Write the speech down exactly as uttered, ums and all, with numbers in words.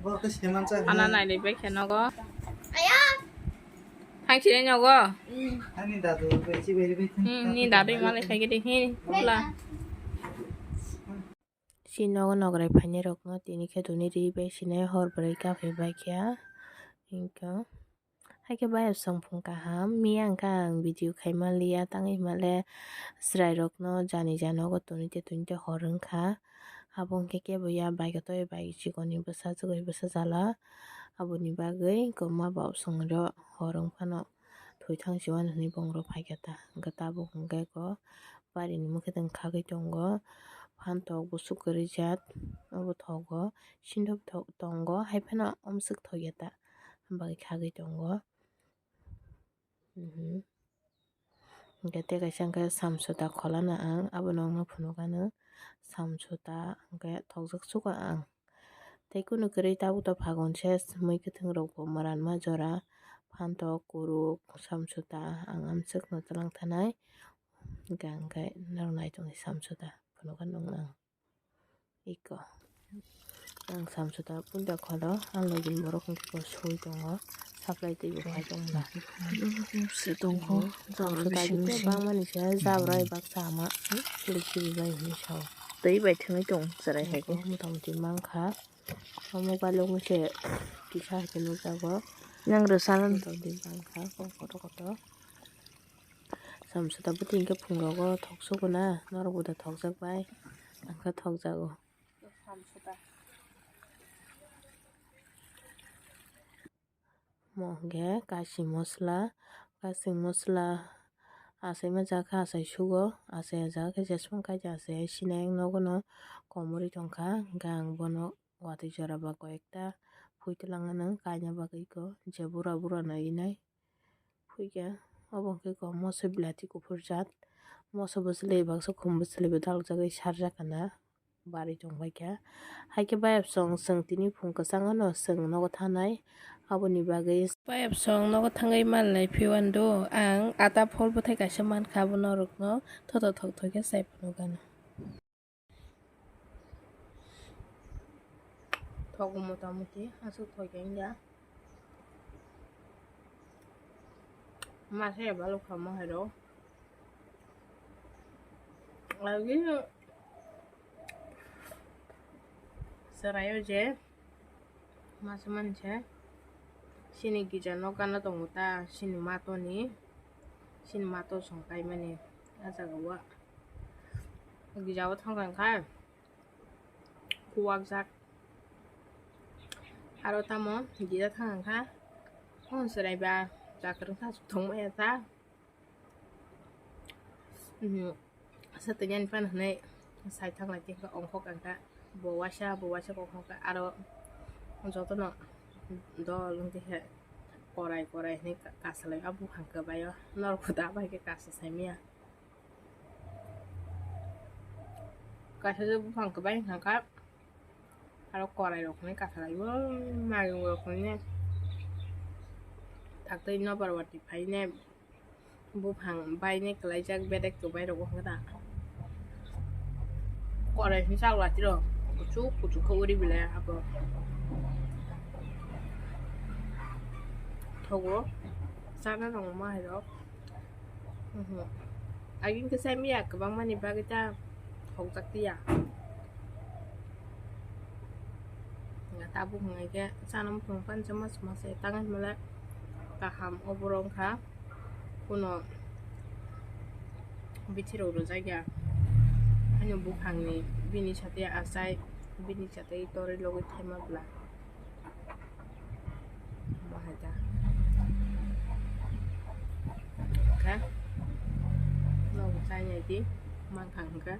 Ana nailai bai khe nogo. Thang sini nogo. Ani dadu bai si bai bai. Hmm, ni dadu malai khai gidi hi pula. Si nogo nograi phainai rokno tini khe tuni ri bai sinai hor bwrwi kaphai bai khe. Hinkhe. Haikhe bayapsong phung kaham, miya hwnkha ang video khaima liya, tangwi himale chwrairokno jani jani nogo tuni te tuni te hor wngkha. Abo hwnkhe kebo ya, bai khe tei bai chikoni bwsa chukui bwsa jala. Aboni bagwi kwma bapsongno hor wngphano thwi thang siwan hwnwi bongrok phaikha ta. Hwnkhe tabuk hwnkhe kok barini mwkhwtwng khagwi tongo, phantok bwswk kwrwi jat obo thogo, sindok tongo, haiphano amswk thokya ta. Bagwi khagwi tongo. Mhm. Hwnkhe tei kaisa hwnkhe samsota kholano ang, abono wngno phunukano samsota hwnkhe thokjak sugo ang. Tei kunu kwrwi tabuk to phagon se mui kwthwng rok bo mwranma jora phantok, kuruk, samsota ang amswkno twlang thanai. Hwnkhe ang khe norok naitukni samsota phunukha nukno ang. Iko. Ang samsota punta kholo, ang logi borok hwnkhe bo sui tongo, supply twi bo khai tongla. Se tongkho, samsota khe bangmani se jabra bai baksa ama, hmm, kilik kilik bai hwnwi sao. Twi bai thwngwi tong chwrai hai khe. Motamoti mankha, omo balok se kisa hai khe nukjago. Yang rwsa. Motamoti mankha, kotor kotor. Samsota bwtwi hwnkhe phungrogo thoksugo na, norokbo da thokjak bai, ang khe thokjago. Samsota. Omo hwnkhe kachi mosla, kachi mosla achaima jakha achai sugo, achai ya jakha khe jeswng kaisa achai sinai nogo no komorwi tongkha, hwnkhe ang bono watwi jora ba koyekta phui twlangmano kaina bagwi kok je bura bura nai nai. Phuikhe obo hwnkhe kok moso bilati kuphur jat. Moso bwswlwi baksa khum bwswlwi bo dalokjagwi sarjak kana bari tongbaikha. Haikhe bayapsong chwng tini phung kwchangno chwng nogo thanai. Aboni bagwi bayapsong nogo thangwi manlai phiwando ang ata phol bwthai kaisa mankha, abo norokno thothok thokthok khe chai phunukgano. Thogo motamuti aswk thokya wngya. Masa ya balok kha mo hai rok. Lagi chwraio je masa manse chini gija nok gana tongo ta, chini matoni, chini mato song kaimani a jaga o. Gija o thang kha. Kuwakjak. Aro tamo gija thang kha. Hon chwrai ba jakwrwng ta tong maya ta. Mhm. Asa twi ani pan hwnwi sai thang lai tingkha ongkhok ang kha. Bo waisa bo waisa kok hwn kha aro jotono dol wng khe korai korai hwnwi kasalai o buphang kwbai o norok da bai khe kasa sai maya. Kaisa je buphang kwbai wngkha kha, aro korai rok hwnwi kasalai o mayung rok hwnwi. Taktwi nobar watwi phainai buphang bainai kwlaijak bedek kwbai rok wngkha da. Korai hwnwi chak latiro kuchuk kuchuk khe uri belai abo thogo chana rok ma hai rok. Agini khe sai miya kwbangmani bagwi ta hokjak tiya. Nga tabuk hwngai khe chana muchung pansa mas masa tangwi hwnle kaham oborok wngkha. Kuno bithi rok rwjak ya. Haino buphangni bini satwi achai bini satwi torwi logwi thaima bwla. Bahai ta. Khe nogo chai nai di mankha hwnkhe.